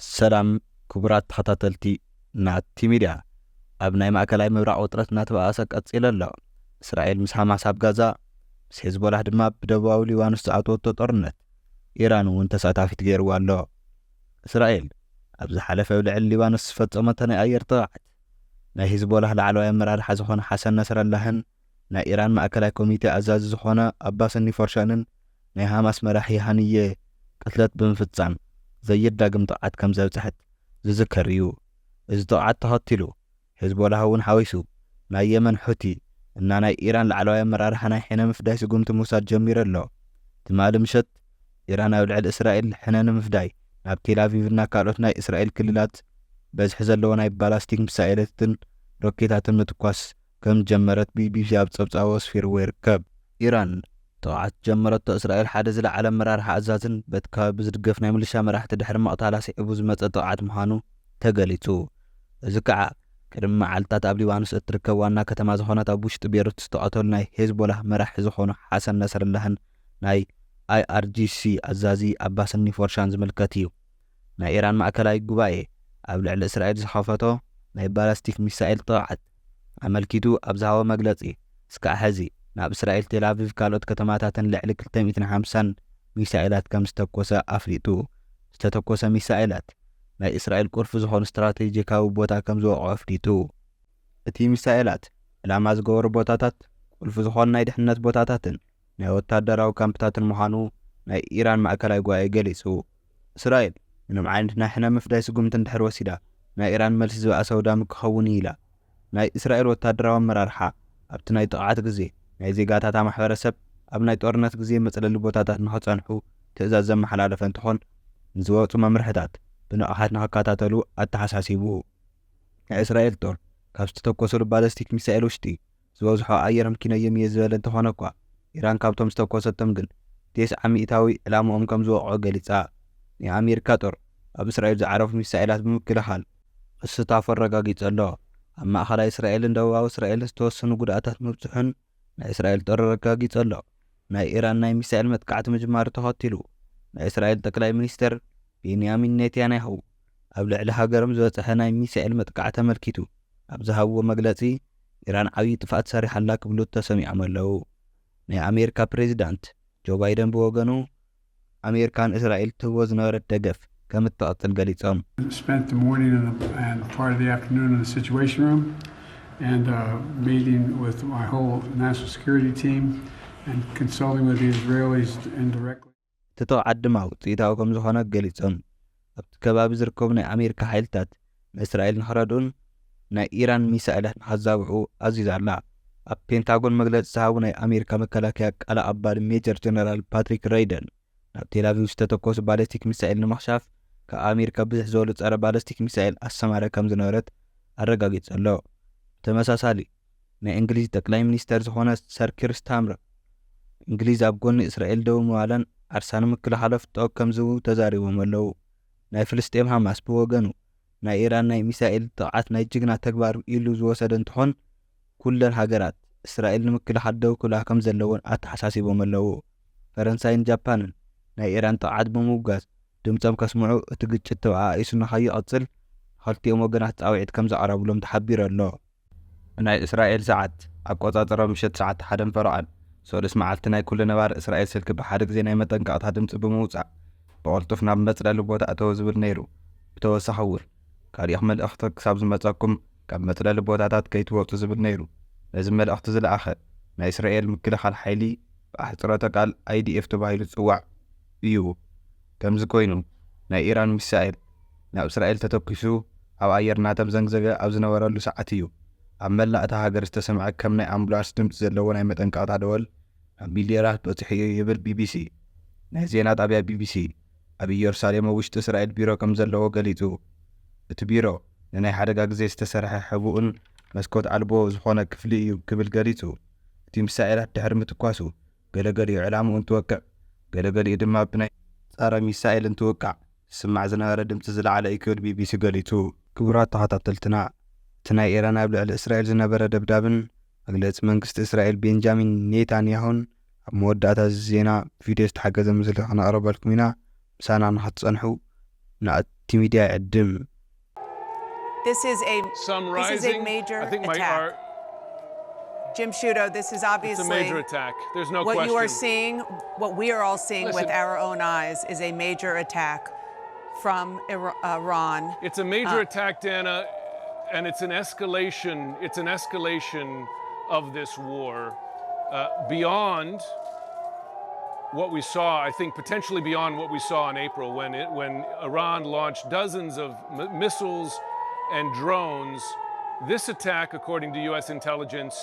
ሰላም ክቡራት ተኸታተልቲ ናቲ ሚድያ። ኣብ ናይ ማእከላይ ምብራቕ ውጥረት እናተባኣሰ ቀጺሉ ኣሎ። እስራኤል ምስ ሓማስ ኣብ ጋዛ፣ ምስ ሄዝቦላህ ድማ ብደቡባዊ ሊባኖስ ዝኣተወቶ ጦርነት፣ ኢራን እውን ተሳታፊት ገይርዋ ኣሎ። እስራኤል ኣብ ዝሓለፈ ኣብ ልዕሊ ሊባኖስ ዝፈጸመቶ ናይ ኣየር ጥቕዓት፣ ናይ ሂዝቦላህ ላዕለዋይ ኣመራርሓ ዝኾነ ሓሰን ነስረላህን ናይ ኢራን ማእከላይ ኮሚቴ ኣዛዚ ዝኾነ ኣባስ ኒፎርሻንን ናይ ሃማስ መራሒ ሃንየ ቅትለት ብምፍጻም ዘየዳግም ጥቕዓት ከም ዘብጽሐት ዝዝከር እዩ። እዚ ጥቕዓት ተኸቲሉ፣ ሄዝቦላህ እውን ሓዊሱ፣ ናይ የመን ሑቲ እና ናይ ኢራን ላዕለዋይ ኣመራርሓ ናይ ሕነ ምፍዳይ ስጉምቲ ምውሳድ ጀሚሩ ኣሎ። ትማሊ ምሸት፣ ኢራን ኣብ ልዕሊ እስራኤል ሕነ ንምፍዳይ ናብ ቴል ኣቪቭ እና ካልኦት ናይ እስራኤል ክልላት በዝሒ ዘለዎ ናይ ባላስቲክ ሚሳኤላትን ሮኬታትን ምትኳስ ከም ጀመረት ቢቢሲ ኣብ ጸብጻቡ ኣስፊርዎ ይርከብ። ኢራን ጥቕዓት ጀመረቶ እስራኤል ሓደ ዝለዓለ ኣመራርሓ ኣዛዝን በቲ ከባቢ ዝድገፍ ናይ ምልሻ መራሕቲ ድሕሪ ምቕታላ ስዒቡ ዝመጸ ጥቕዓት ምዃኑ ተገሊጹ። እዚ ከዓ ቅድሚ መዓልታት ኣብ ሊባኖስ እትርከብ ዋና ከተማ ዝኾነት ኣብ ውሽጢ ቤሩት ዝተቐተሉ ናይ ሄዝቦላህ መራሒ ዝኾኑ ሓሰን ነስረላህን ናይ ኣይኣርጂሲ ኣዛዚ ኣባስ ኒፎርሻን ዝምልከት እዩ። ናይ ኢራን ማእከላይ ጉባኤ ኣብ ልዕሊ እስራኤል ዝኸፈቶ ናይ ባላስቲክ ሚሳኤል ጥቕዓት ኣመልኪቱ ኣብ ዝሃቦ መግለጺ፣ እስካዕ ሕዚ ናብ እስራኤል ቴል ኣቪቭ ካልኦት ከተማታትን ልዕሊ ክልተ ሚእትን ሓምሳን ሚሳኤላት ከም ዝተኮሰ ኣፍሊጡ። ዝተተኮሰ ሚሳኤላት ናይ እስራኤል ቁልፊ ዝኾኑ ስትራቴጂካዊ ቦታ ከም ዝወቕዑ ኣፍሊጡ። እቲ ሚሳኤላት ዕላማ ዝገበሩ ቦታታት፣ ቁልፊ ዝኾኑ ናይ ድሕነት ቦታታትን ናይ ወታደራዊ ካምፕታትን ምዃኑ ናይ ኢራን ማእከላይ ጉባኤ ገሊጹ። እስራኤል ምንም ዓይነት ናይ ሕነ ምፍዳይ ስጉምቲ እንድሕር ወሲዳ፣ ናይ ኢራን መልሲ ዝበኣሰ ኣውዳሚ ክኸውን እዩ ኢላ። ናይ እስራኤል ወታደራዊ ኣመራርሓ ኣብቲ ናይ ጥቕዓት ግዜ ናይ ዜጋታታ ማሕበረሰብ ኣብ ናይ ጦርነት ግዜ መጽለሊ ቦታታት ንኸጸንሑ ትእዛዝ ዘመሓላለፈ እንትኾን፣ ንዝወጹ መምርሕታት ብንቕሓት ንኽከታተሉ ኣተሓሳሲቡ። ናይ እስራኤል ጦር ካብ ዝተተኮሰሉ ባለስቲክ ሚሳኤል ውሽጢ ዝበዝሖ ኣየር ኣምኪነዮም እየ ዝበለ እንተኾነ እኳ፣ ኢራን ካብቶም ዝተኮሰቶም ግን ቴስዓ ሚእታዊ ዕላምኦም ከም ዝወቕዑ ገሊጻ። ናይ ኣሜሪካ ጦር ኣብ እስራኤል ዝዓረፉ ሚሳኤላት ብምክልኻል ምስታፉ ኣረጋጊጹ ኣሎ። ኣብ ማእኸላይ እስራኤልን ደቡባዊ እስራኤልን ዝተወሰኑ ጉድኣታት ምብጽሑን ናይ እስራኤል ጦር ኣረጋጊጹ ኣሎ። ናይ ኢራን ናይ ሚሳኤል መጥቃዕቲ ምጅማሩ ተኸቲሉ፣ ናይ እስራኤል ጠቅላይ ሚኒስትር ቤንያሚን ኔታንያሁ ኣብ ልዕሊ ሃገሮም ዝበጽሐ ናይ ሚሳኤል መጥቃዕቲ ኣመልኪቱ ኣብ ዝሃብዎ መግለጺ፣ ኢራን ዓብዪ ጥፍኣት ሰሪሓ ኣላ ክብሉ ተሰሚዖም ኣለዉ። ናይ ኣሜሪካ ፕሬዚዳንት ጆ ባይደን ብወገኑ፣ ኣሜሪካ ንእስራኤል ትህቦ ዝነበረት ደገፍ ከም እትቐጽል ገሊጾም። Spent the morning and, the, and part of the afternoon in the Situation Room and uh, meeting with my whole national security team and consulting with the Israelis indirectly. እቲ ጥቕዓት ድማ ውፅኢታዊ ከም ዝኾነ ገሊጾም። ኣብቲ ከባቢ ዝርከቡ ናይ ኣሜሪካ ሓይልታት ንእስራኤል ንኽረድኡን ናይ ኢራን ሚሳኤላት ንኸዛብዑ ኣዚዛ ኣላ። ኣብ ፔንታጎን መግለፂ ዝሃቡ ናይ ኣሜሪካ መከላከያ ቃል ኣቐባሊ ሜጀር ጀነራል ፓትሪክ ረይደን፣ ናብ ቴል ኣቪቭ ዝተተኮሱ ባለስቲክ ሚሳኤል ንምኽሻፍ ካብ ኣሜሪካ ብዝሕ ዝበሉ ጸረ ባለስቲክ ሚሳኤል ኣሰማርያ ከም ዝነበረት ኣረጋጊጹ ኣሎ። ብተመሳሳሊ፣ ናይ እንግሊዝ ጠቅላይ ሚኒስተር ዝኾነ ሰር ኪር ስታርመር፣ እንግሊዝ ኣብ ጎኒ እስራኤል ደው ምባላን ዓርሳ ንምክልኻል ኣፍልጦ ከም ዝህቡ ተዛሪቦም ኣለዉ። ናይ ፍልስጤም ሃማስ ብወገኑ፣ ናይ ኢራን ናይ ሚሳኤል ጥቕዓት ናይ ጅግና ተግባር ኢሉ ዝወሰደ እንትኾን፣ ኩለን ሃገራት እስራኤል ንምክልኻል ደው ክብላ ከም ዘለወን ኣተሓሳሲቦም ኣለዉ። ፈረንሳይን ጃፓንን ናይ ኢራን ጥቕዓት ብምውጋዝ ድምጾም ከስምዑ፣ እቲ ግጭት ተበኣኢሱ ንኸይቐጽል ንኽልቲኦም ወገናት ጻውዒት ከም ዘቕረብሎም ተሓቢሩ ኣሎ። ብናይ እስራኤል ሰዓት ኣቆጻጽራ ምሸት ሰዓት ሓደ ፈረቓን ሰሉስ መዓልቲ ናይ ኩሉ ነባሪ እስራኤል ስልኪ ብሓደ ግዜ ናይ መጠንቀቕታ ድምጺ ብምውጻእ ብቕልጡፍ ናብ መጽለሊ ቦታ እተው ዝብል ነይሩ። ብተወሳኺ እውን ካሊእ መልእኽቲ ክሳብ ዝመጸኩም ካብ መጽለሊ ቦታታት ከይትወጹ ዝብል ነይሩ። ነዚ መልእኽቲ ዝለኣኸ ናይ እስራኤል ምክልኻል ሓይሊ ብኣሕጽሮተ ቃል ኣይዲኤፍ ተባሂሉ ዝጽዋዕ እዩ። ከምዚ ኮይኑ ናይ ኢራን ሚሳኤል ናብ እስራኤል ተተኲሱ ኣብ ኣየር እናተምዘግዘገ ኣብ ዝነበረሉ ሰዓት እዩ ኣብ መላእ እታ ሃገር ዝተሰምዐ ከም ናይ ኣምቡላንስ ድምጺ ዘለዎ ናይ መጠንቀቕታ ደወል ናብ ሚልዮናት በጺሑ እዩ ይብል ቢቢሲ። ናይ ዜና ጣብያ ቢቢሲ ኣብ ኢየሩሳሌም ኣብ ውሽጢ እስራኤል ቢሮ ከም ዘለዎ ገሊጹ። እቲ ቢሮ ንናይ ሓደጋ ግዜ ዝተሰርሐ ሕቡእን መስኮት ኣልቦ ዝኾነ ክፍሊ እዩ ክብል ገሊጹ። እቲ ሚሳኤላት ድሕሪ ምትኳሱ ገለገሊኡ ዕላምኡ እንትወቅዕ፣ ገለገሊኡ ድማ ብናይ ጸረ ሚሳኤል እንትውቃዕ ዝስማዕ ዝነበረ ድምጺ ዝለዓለ እዩ ክብል ቢቢሲ ገሊጹ። ክቡራት ተኸታተልትና፣ እቲ ናይ ኢራን ኣብ ልዕሊ እስራኤል ዝነበረ ደብዳብን መግለጺ መንግስቲ እስራኤል ቤንጃሚን ኔታንያሁን ኣብ መወዳእታ እዚ ዜና ብቪድዮ ዝተሓገዘ ምስሊ ክነቕርበልኩም ኢና። ምሳና ንኽትጸንሑ ንኣት እቲ ሚድያ ይዕድም። This is a Some this is a rising. major I think my attack. art. Jim Sciutto, this is It's a obviously major attack. There's no what question. You are seeing, what we are all seeing with Listen. Our own eyes, is a major attack from Ira- Iran. It's a major Uh, attack, Dana, and it's an escalation. It's an escalation of this war uh, beyond what we saw, I think potentially beyond what we saw in April when, it, when Iran launched dozens of m- missiles and drones. This attack, according to U S intelligence,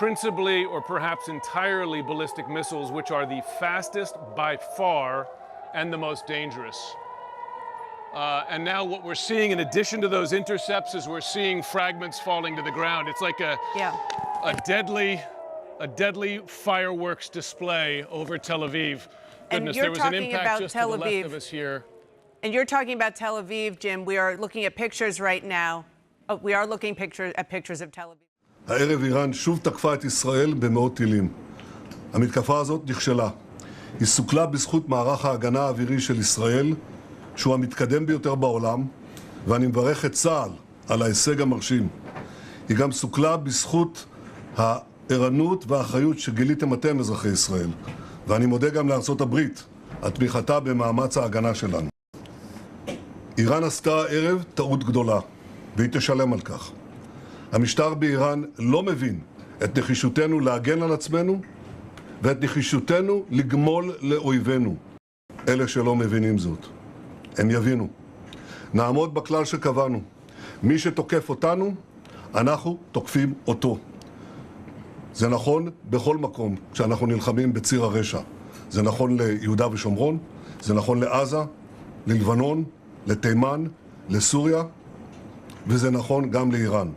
principally or perhaps entirely ballistic missiles, which are the fastest by far and the most dangerous. Uh, and now, what we're seeing in addition to those intercepts is we're seeing fragments falling to the ground. It's like a, Yeah. a deadly, a deadly fireworks display over Tel Aviv. And Goodness, you're there was an talking impact about just Tel to the Aviv. Left of us here. And you're talking about Tel Aviv, Jim. We are looking at pictures right now. Oh, we are looking picture, at pictures of Tel Aviv. הערב איראן שוב תקפה את ישראל במאות טילים. המתקפה הזאת נכשלה. היא סוכלה בזכות מערך ההגנה האווירי של ישראל, שהוא המתקדם ביותר בעולם, ואני מברך את צה"ל על ההישג המרשים. היא גם סוכלה בזכות הערנות והאחריות שגיליתם אתם, אזרחי ישראל, ואני מודה גם לארצות הברית על תמיכתה במאמץ ההגנה שלנו. איראן עשתה הערב טעות גדולה, והיא תשלם על כך. המשטר באיראן לא מבין את נחישותנו להגן על עצמנו ואת נחישותנו לגמול לאויבינו. אלה שלא מבינים זאת, הם יבינו. נעמוד בכלל שקבענו: מי שתוקף אותנו, אנחנו תוקפים אותו. זה נכון בכל מקום כשאנחנו נלחמים בציר הרשע. זה נכון ליהודה ושומרון, זה נכון לעזה, ללבנון, לתימן, לסוריה, וזה נכון גם לאיראן.